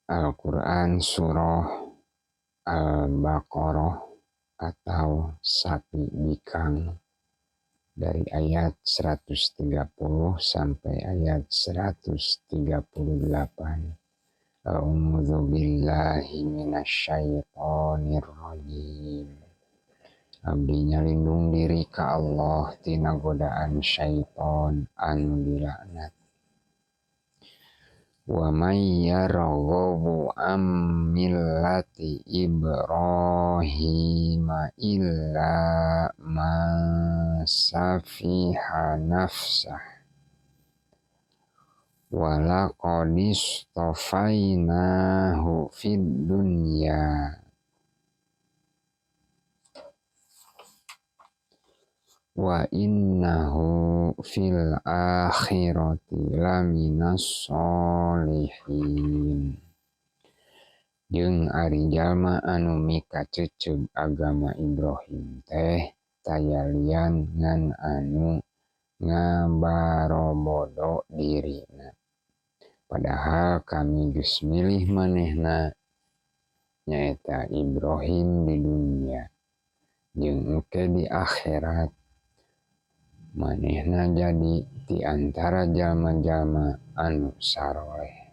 Al-Quran Surah Al-Baqarah atau Sapi Bikang dari ayat 130 sampai ayat 138. A'udzu billahi minasyaitonir rajim. Abdi nyalindung diri ka Allah tina godaan syaiton anu dilaknat. Wa may yarghabu am millati Ibrahima illa man safiha nafsah wa laqad istafainahu fid dunya wa innahu fil akhirati laminas sholihin. Jeung ari jalma anu mikaceceub agama Ibrahim teh taya lian ngan anu ngabarobodo dirina. Padahal kami geus milih manehna nyaeta Ibrahim di dunia jeung engke di akhirat. Manehna jadi di antara jalma-jalma anu saroleh.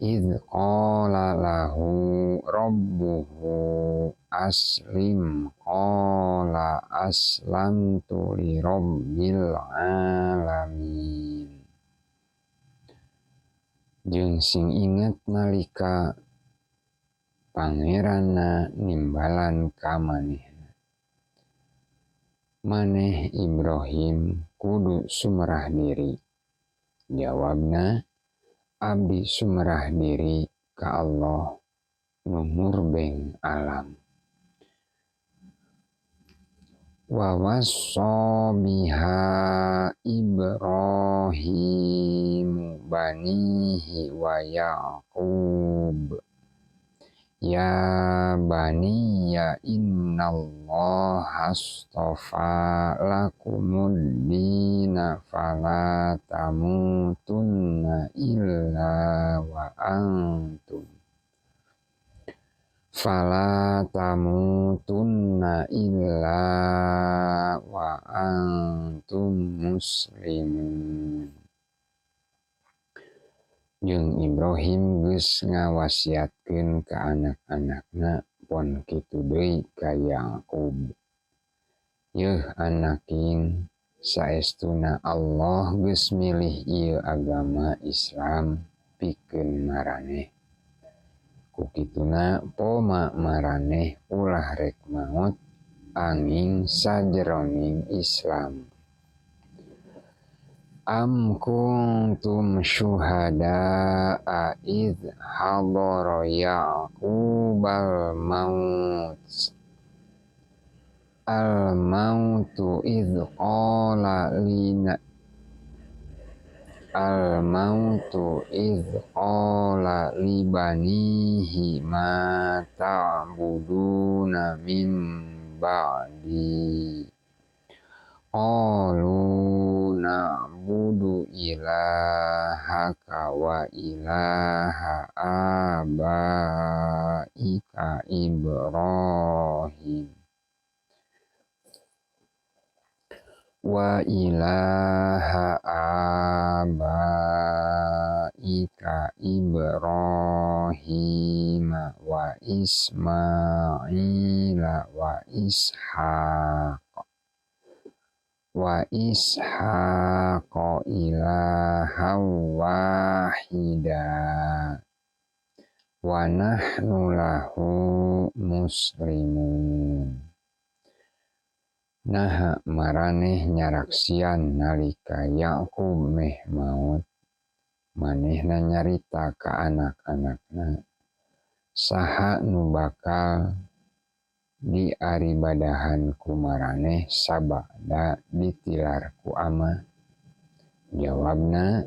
Idz qala lahu rabbuhu aslim qala aslamtu li rabbil alamin. Jeung sing inget nalika pangeranna nimbalan ka manehna. Maneh Ibrahim kudu sumerah diri. Jawabna, abdi sumerah diri ka Allah nu murbeng alam. Wa wassa biha Ibrahim banihi wa Yaqub. Ya baniya innallaha astafa lakumud dina fala tamutunna illa wa antum fala tamutunna illa wa antum muslimun. Jeung Ibrahim geus ngawasiatkeun ka anak-anakna pon kitu deui ka Yaqub. Yeuh anaking, saestuna Allah geus milih ieu agama Islam pikeun maraneh. Ku kituna poma maraneh ulah rek maot anging sajeroning Islam. Am kuntum syuhada'a idh hadara Ya'qubal maut al mautu idh qala lina al mautu idh qala libanihi ma ta'buduna min ba'di qalu na'budu ilahaka wa ilaha abaika Ibrahim wa ilaha abaika Ibrahim wa Ismaila wa Ishaq wa Ishaqa ilahan wahida wa nahnu lahu muslimun. Naha maraneh nyaraksian nalika Yaqub meh maut, manehna nyarita ka anak-anakna saha nu bakal diaribadahan ku maraneh sabada ditilar ku ama. Jawabna,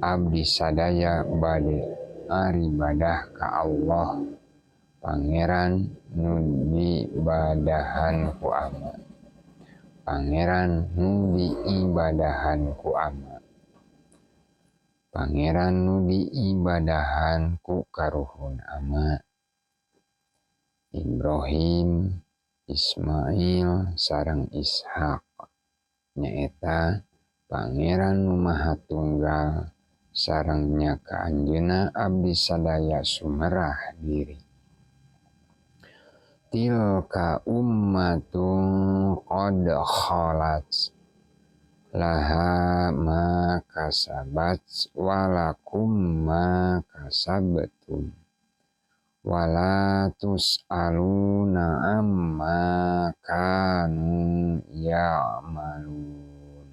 abdi sadaya bade aribadah ka Allah pangeran nu dibadahan ku ama. Pangeran nu diibadahan ku ama. Pangeran nu diibadahan ku karuhun ama Ibrahim, Ismail sareng Ishak nyaeta Pangeran nu Maha Tunggal sareng nya ka anjeunna abdi sadaya sumerah diri. Tilka ummatun qad khalat laha ma kasabat walakum ma kasabtum wala tus'aluna amma kanu ya'malun.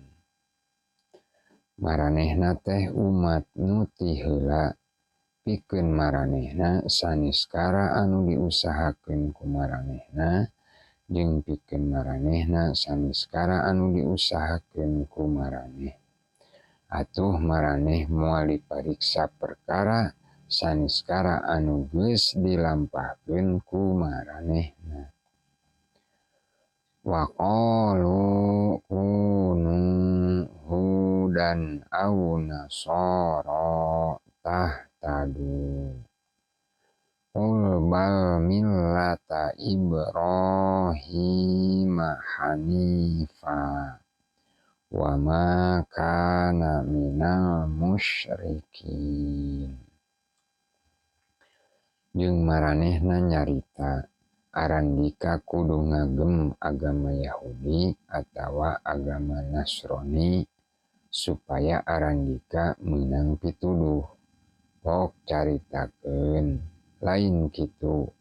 Maranehna teh umat nu ti heula pikeun maranehna saniskara anu diusahakeun ku maranehna jeung pikeun maranehna saniskara anu diusahakeun ku maraneh. Atuh maraneh moal dipariksa perkara saniskara anu geus dilampahkeun ku maranehna. Wa qalu kunu hudan aw nasara tahtadu. Qul bal millata Ibrahim hanifa wa ma kana minal musyrikin. Jeung maranehna nyarita arandika kudu ngagem agama Yahudi atawa agama Nasrani supaya arandika meunang pituduh. Pok caritakeun lain kitu.